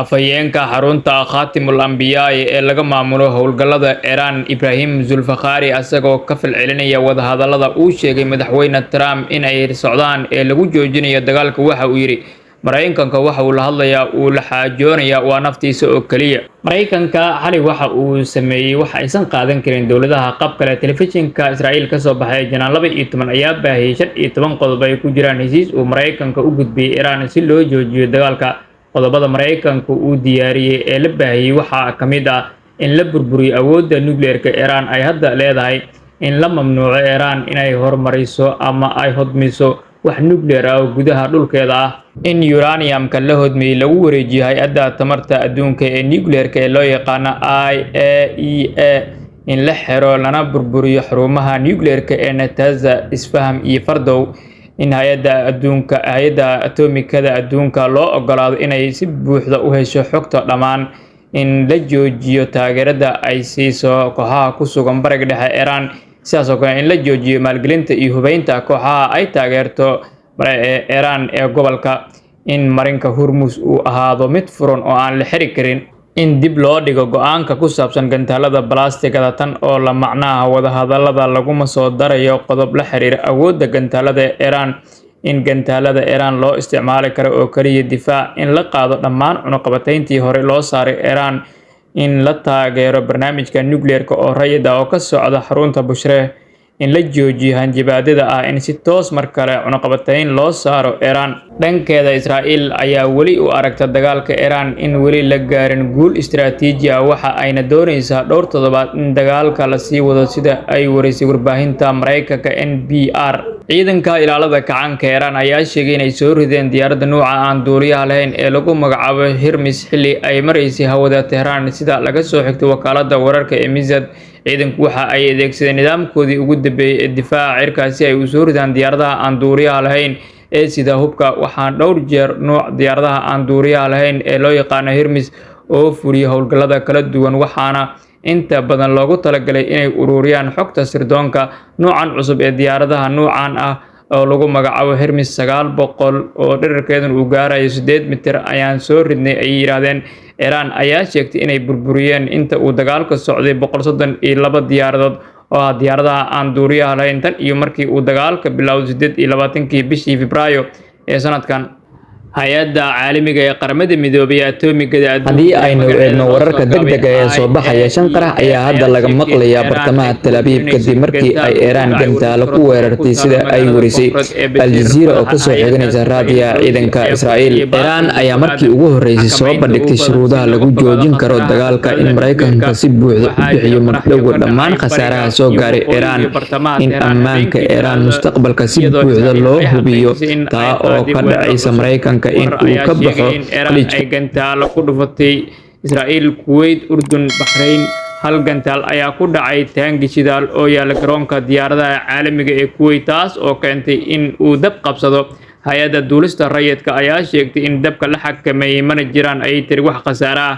Afhayeenka xarunta Khaatimul Ambiyaa ee laga maamulo howlgallada Iran, Ibrahim Zulfaqari, asagoo ka falcelinaya wadahadallada uu sheegay madaxweyne Trump in ay socdaan ee lagu joojinayo dagaalka, waxa uu yidhi: "Maraykanka waxa uu la hadlayaa, uu la xaajoonayaa, waa naftiisa oo keliya." Maraykanka xalay waxa uu sameeyey waxa aysan qaadan karin dowladaha qab kale. Telefishinka Israa'iil ka soo baxay Channel 12 ayaa baahiyey 15 qodob ay ku jiraan heshiis uu Maraykanka u gudbiyey Iran si loo joojiyo dagaalka. Qodobada Maraykanka uu diyaariyey ee la baahiyey waxaa ka mid ah in la burburiyo awoodda nukliyeerka Iran ay hadda leedahay, in la mamnuuco Iran inay horumariso ama ay hodmiso wax nukliyeer ah oo gudaha dhulkeeda ah, in uranium-ka la hodmiyey lagu wareejiyo Hay-adda Tamarta Adduunka ee Nukliyeerka ee loo yaqaano IAEA, in la xiro lana burburiyo xarumaha nukliyeerka ee Natanz, Isfahan iyo Fardow, in hay-adda adduunka, Hay-adda Atomikada Adduunka, loo ogolaado inay si buuxda u hesho xogta dhammaan, in la joojiyo taageerada ay siiso kooxaha ku sugan Bariga Dhexe Iran, sidaas oo kale in la joojiyo maalgelinta iyo hubeynta kooxaha ay taageerto Iran ee gobolka, in marinka Hormuz uu ahaado mid furan oo aan la xiri karin, in dib loo dhigo go'aanka ku saabsan gantaalada balaastikada. Tan oo la macnaha wadahadallada laguma soo darayo qodob la xiriira awoodda gantaalada ee Iran, in gantaalada Iran loo isticmaali karo oo kaliya difaac, in la qaado dhammaan cunaqabatayntii hore loo saaray Iran, in la taageero barnaamijka nukliyeerka oo rayid ah oo ka socda xarunta Bushehr, in la joojiyo hanjabaadada ah in si toos mar kale cunaqabatayn loo saaro Iran. Dhankeeda, Israa'iil ayaa weli u aragta dagaalka Iran in weli la gaarin guul istiraatiiji ah, waxa ayna doonaysaa dhowr toddobaad in dagaalka la sii wado, sida ay warisay warbaahinta Maraykanka NPR. Ciidanka Ilaalada Kacaanka Iran ayaa sheegay inay soo rideen diyaaradda nuuca aan duuliyaha lahayn ee lagu magacaabo Hermes xilli ay maraysay hawada Tehran, sida laga soo xigtay wakaaladda wararka ee Mizan. Ciidanku waxa ay adeegsadeen nidaamkoodii ugu dambeeyay ee difaaca cirka si ay u soo ridaan diyaaradaha aan duuliyaha lahayn ee sida hubka. Waxaan dhowr jeer nuuc diyaaradaha aan duuliyaha lahayn ee loo yaqaano Hermes oo fuliya howlgallada kala duwan, waxaana inta badan loogu talagalay inay ururiyaan xogta sirdoonka. Nuucan cusub ee diyaaradaha nuucan ah oo lagu magacaabo Hermes 900 oo dhererkeedan uu gaarayo 8 mitir ayaan soo ridnay, ayay yidhaahdeen. Iran ayaa sheegtay inay burburiyeen inta uu dagaalka socday 132 diyaaradood oo ah diyaaradaha aan duuliyaha lahayn tan iyo markii uu dagaalka bilowday 28-kii bishii Febraayo ee sanadkan. Hay-adda caalamiga ee Qaramada Midoobay ee atomigada Haddii aynu eegno wararka degdega ee soo baxaya, shan qarax ayaa hadda laga maqlayaa bartamaha Tel Aviv kadib markii ay Iiraan gantaalo ku weerartay, sida ay warisay Aljazeera oo kasoo xiganaysa raadiyaha ciidanka Israa'iil. Iiraan ayaa markii ugu horreysay soo bandhigtay shuruudaha lagu joojin karo dagaalka: in Maraykanka si buuxda u bixiyo magdhowga dhammaan khasaaraha soo gaaray Iiraan, in ammaanka Iiraan mustaqbalka si buuxda loo hubiyo, taa oo ka dhacaysa Maraykanka in uu ka baxo Iiraan ay gantaalo ku dhufatay Israa'iil, Kuwait, Urdun, Baxrayn. Hal gantaal ayaa ku dhacay taangi shidaal oo yaala garoonka diyaaradaha caalamiga ee Kuwait, taas oo keentay in uu dab qabsado. Hay-adda duulista rayidka ayaa sheegtay in dabka la xakameeyey, mana jiraan, ayay tiri, wax khasaare ah.